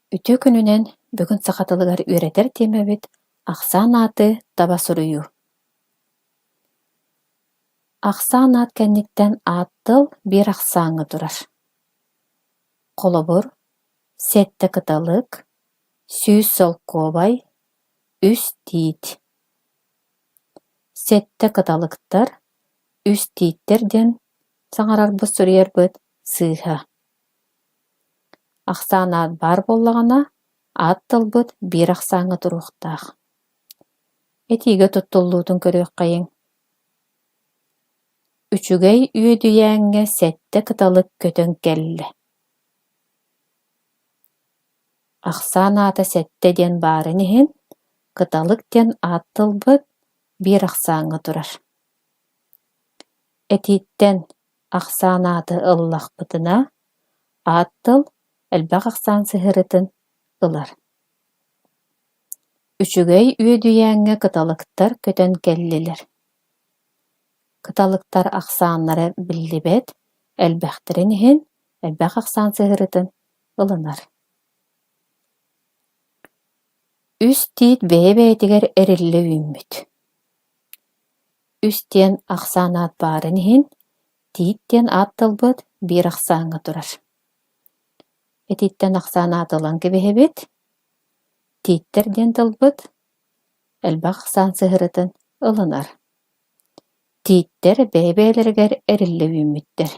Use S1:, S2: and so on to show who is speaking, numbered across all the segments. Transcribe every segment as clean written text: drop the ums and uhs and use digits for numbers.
S1: Үтүө күнүнэн бүгүн саха тылыгар үөрэтэр тиэмэбит ахсаан ааты таба суруйуу. Ахсаан аат кэнниттэн аат тыл биир ахсааҥҥа турар. Холобур, сэттэ кыталык, 100 солкуобай, үс тиит. Сэттэ кыталыктар, үс тииттэр диэн саҥарарбыт суруйарбыт сыыһа. Ахсаан аат баар буоллаҕына, аат тылбыт биир ахсааҥҥа туруохтаах. Этиигэ туттуллуутун көрүөххэйиҥ. Үчүгэй үөдүйээҥҥэ сэттэ кыталык көтөн кэллэ. Ахсаан аата сэттэ диэн баарын иһин, кыталык диэн аат тылбыт биир ахсааҥҥа турар. Этииттэн ахсаан ааты ыллахпытына, аат тыл элбэх ахсаан сыһыарытын ылар. Үчүгэй үөдүйээҥҥэ кыталыктар көтөн кэллилэр. Кыталыктар ахсааннара биллибэт, элбэхтэрин иһин элбэх ахсаан сыһыарытын ылынар. Үс тиит бэйэ-бэйэтигэр эриллэ үүммүт. Үс диэн ахсаан аат баарын иһин, тиит диэн аат тылбыт биир ахсааҥҥа турар. Ититтэн ахсаан ааты ылан кэбиһэбит, тииттэр диэн тылбыт элбэх ахсаан сыһыарытын ылынар. Тииттэр бэйэ-бэйэлэригэр эриллэ үүммүттэр.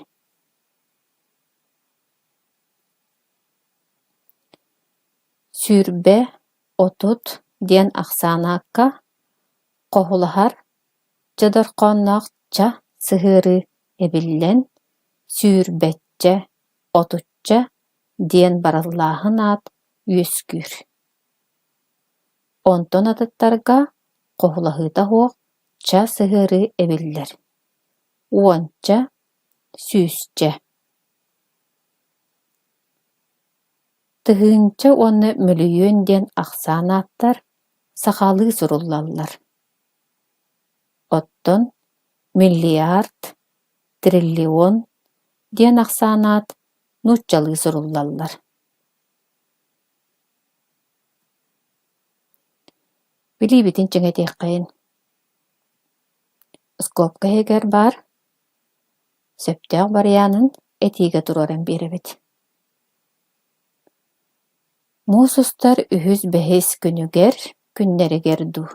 S1: 20, 30 диэн ахсаан аакка хоһулаһар ча дорҕоонноох ча сыһыарыы эбиллэн сүүрбэччэ, отучча диэн барыллааһын аат үөскүүр. Онтон атыттарга хоһулаһыыта суох ча сыһыарыы эбиллэр: уонча, сүүсчэ. Тыһыынча уонна мөлүйүөн диэн ахсаан ааттар сахалыы суруллаллар. Оттон миллиард, триллион диэн ахсаан аат нууччалыы суруллаллар. Билиибитин чиҥэтиэххэйин. Скобка иһигэр баар сөптөөх барыйаанын этиигэ туруоран биэрэбит. Муус устар үһүс-бэһис күнүгэр, күннэригэр дуу,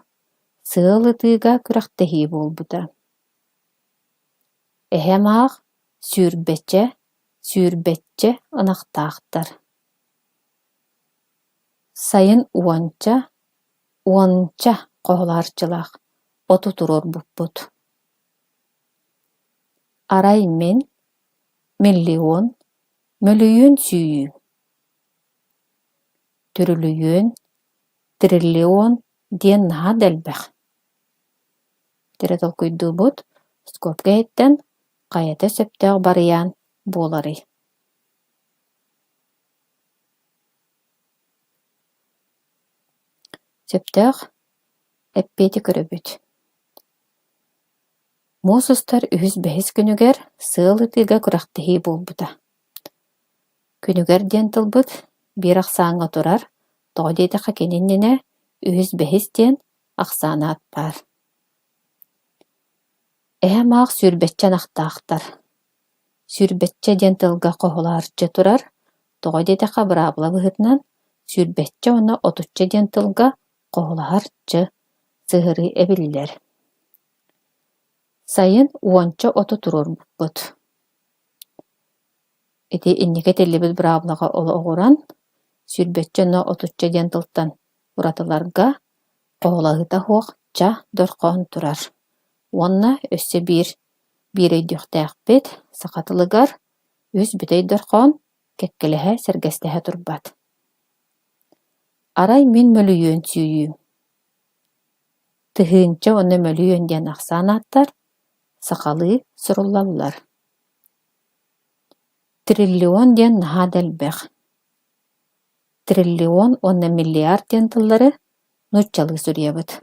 S1: сыал ытыыга күрэхтэһии буолбута. Эһэм аах сүүрбэччэ, сүүрбэччэ ынахтаахтар. Сайын уонча, уонча хоһулааччылаах оту туруорбуппут. Арай мин миллион, мөлүйүөн сүүйүүм. Түрүлүйүөн, триллион диэн наһаа да элбэх. Тирэ толкуйдуубут, скобка иһиттэн хайата сөптөөх барыйаан буоларый? Сөптөөх эппиэти көрөбүт. Муус устар үһүс-бэһис күнүгэр сыал ытыыга күрэхтэһии буолбута. Күнүгэр диэн тылбыт биир ахсааҥҥа турар, тоҕо диэтэххэ кини иннинэ үһүс-бэһис диэн ахсаан аат баар. Эһэм аах сүүрбэччэ ынахтаахтар. Сүүрбэччэ диэн тылга хоһулаһарчы турар, тоҕо диэтэххэ быраабыла быһыытынан сүүрбэччэ уонна отучча диэн тылга хоһулаһар чы сыһыарыы эбиллэр. Сайын уонча оту туруорбуппут. Ити инники этиллибит быраабылаҕа олоҕуран, сүүрбэччэ уонна отучча диэн тылтан уратыларга хоһулаһыыта суох ча дорҕоон турар. Уонна өссө биир биир өйдүөхтээхпит, саха тылыгар үс бүтэй дорҕоон кэккэлэһэ, сэргэстэһэ турбат. Арай мин мөлүйүөн сүүйүүм. Тыһыынча уонна мөлүйүөн диэн ахсаан ааттар сахалыы суруллаллар. Триллион диэн наһаа да элбэх. Триллион уонна миллиард диэн тыллары нууччалыы суруйабыт.